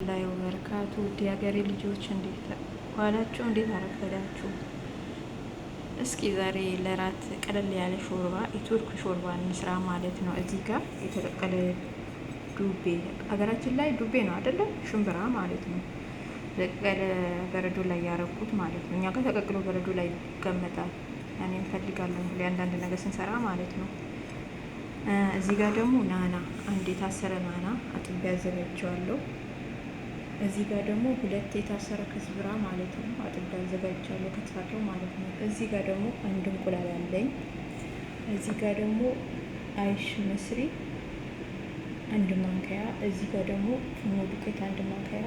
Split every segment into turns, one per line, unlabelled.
ወራህመቱላሂ ወበረካቱ። ውድ የሀገሬ ልጆች እንዴት ዋላችሁ? እንዴት አረፈዳችሁ? እስኪ ዛሬ ለራት ቀለል ያለ ሾርባ፣ የቱርክ ሾርባ እንስራ ማለት ነው። እዚህ ጋር የተቀቀለ ዱቤ፣ ሀገራችን ላይ ዱቤ ነው አይደለም? ሽምብራ ማለት ነው። ተቀቀለ በረዶ ላይ ያረኩት ማለት ነው። እኛ ጋር ተቀቅሎ በረዶ ላይ ይቀመጣል። ያኔ እንፈልጋለን አንዳንድ ነገር ስንሰራ ማለት ነው። እዚህ ጋር ደግሞ ናና፣ አንድ የታሰረ ናና አጥቤ አዘጋጅቼዋለሁ። እዚህ ጋር ደግሞ ሁለት የታሰረ كزبرة ማለት ነው፣ አጥቤ አዘጋጅቼዋለሁ፣ ከትፋለሁ ማለት ነው። እዚህ ጋር ደግሞ አንድ እንቁላል አለኝ። እዚህ ጋር ደግሞ عيش مصري አንድ ማንኪያ፣ እዚህ ጋር ደግሞ ፉርኖ ዱቄት አንድ ማንኪያ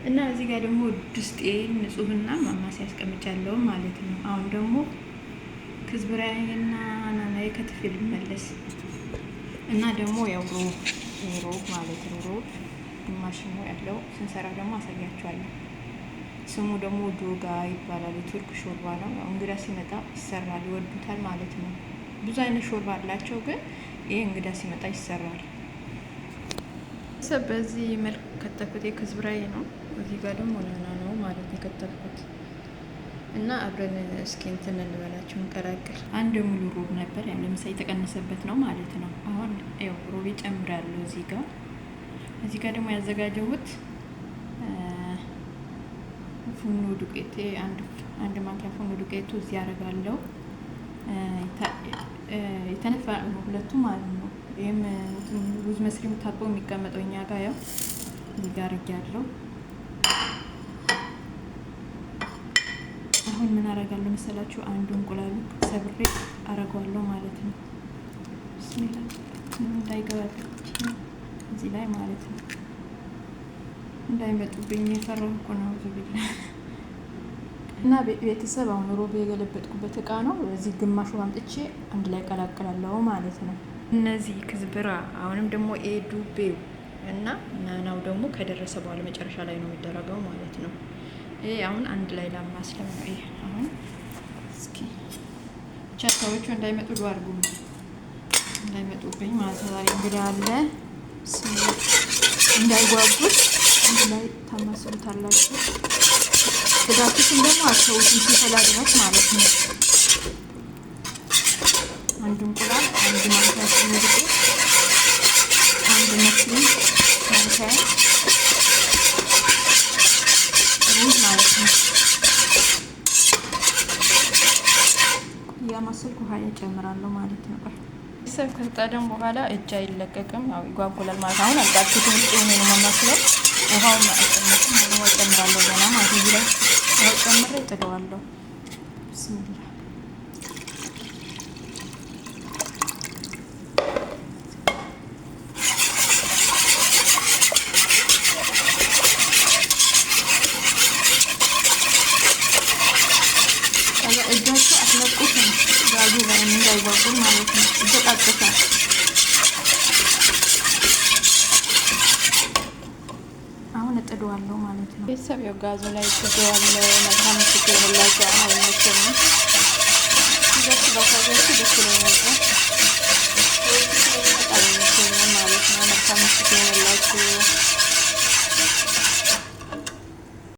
እና እዚህ ጋር ደግሞ ድስጤን ንጹህና ማማሰያ አስቀምጫለሁ ማለት ነው። አሁን ደግሞ كزبرة ዬና ናናዬ ከትፌ ልመለስ እና ደግሞ ያው روب روب ማለት ነው። روب ግማሽ ነው ያለው። ስንሰራ ደግሞ አሳያችኋለሁ። ስሙ ደግሞ ዶጋ ይባላል። የቱርክ ሾርባ ነው። ያው እንግዳ ሲመጣ ይሰራል፣ ይወዱታል ማለት ነው። ብዙ አይነት ሾርባ አላቸው፣ ግን ይሄ እንግዳ ሲመጣ ይሰራል። በዚህ መልክ ከተፍኩት የ كزبرة ዬ ነው። እዚህ ጋር ደግሞ ናና ነው ማለት ነው የከተፍኩት። እና አብረን እስኪ እንትን እንበላቸው እንቀላቅል። አንድ ሙሉ روب ነበር ያው ለምሳሌ የተቀነሰበት ነው ማለት ነው። አሁን ያው روب እጨምራለሁ እዚህ ጋር። እዚህ ጋር ደግሞ ያዘጋጀሁት ፉርኖ ዱቄቴ አንድ ማንኪያ ፉርኖ ዱቄቱ እዚህ አደርጋለሁ። የተነፋ ነው ሁለቱ ማለት ነው። ይህም رز مصري ታጥቦ የሚቀመጠው እኛ ጋር ያው እዚህ ጋር አድርጌያለሁ። አሁን ምን አደርጋለሁ መሰላችሁ? አንዱ እንቁላሉ ሰብሬ አረገዋለሁ ማለት ነው። بسم الله እንዳይገባብኝ እዚህ ላይ ማለት ነው። እንዳይመጡብኝ የፈራሁ እኮ ነው ዙቢላ። እና ቤተሰብ አሁን روب የገለበጥኩበት እቃ ነው። እዚህ ግማሹ አምጥቼ አንድ ላይ ቀላቅላለሁ ማለት ነው። እነዚህ كزبرة አሁንም ደግሞ ዱቤው እና ናናው ደግሞ ከደረሰ በኋላ መጨረሻ ላይ ነው የሚደረገው ማለት ነው። ይሄ አሁን አንድ ላይ ላማስለው ነው። ይሄ አሁን እስኪ ብቻ ሰዎቹ እንዳይመጡ ዱአ አድርጉ፣ እንዳይመጡብኝ ማለት ነው። ዛሬ እንግዳ አለ፣ እንዳይጓጉት አንድ ላይ ታማስሉታላችሁ። ስጋችሁን ደግሞ አተውትም ሲፈላ ድረስ ማለት ነው። አንድ እንቁላል፣ አንድ ማንኪያ ዱቄት፣ አንድ مصري ማንኪያ ሩዝ ማለት ነው። እያማሰልኩ ውሃ እጨምራለሁ ማለት ነው። ሰብ ከተጣደም በኋላ እጅ አይለቀቅም፣ ያው ይጓጉላል ማለት አሁን አልጣድኩትም። ውጭ ሆኜ ነው የማማስለው። ውሃውን አልጨመርኩም። ውሃ እጨምራለሁ ገና ማለት ነው። እዚህ ላይ ውሃ ጨምሬ እጥደዋለሁ። بسم الله እጃችሁ አትለቁትም፣ ጋዙ ላይ እንዳይጓጉል ማለት ነው። ይበጣጠሳል። አሁን እጥደዋለሁ ማለት ነው። ቤተሰብ ያው ጋዙ ላይ እጥደዋለሁ። መልካም ምሽት ይሁንላችሁ። አሁን አይመቸኝም።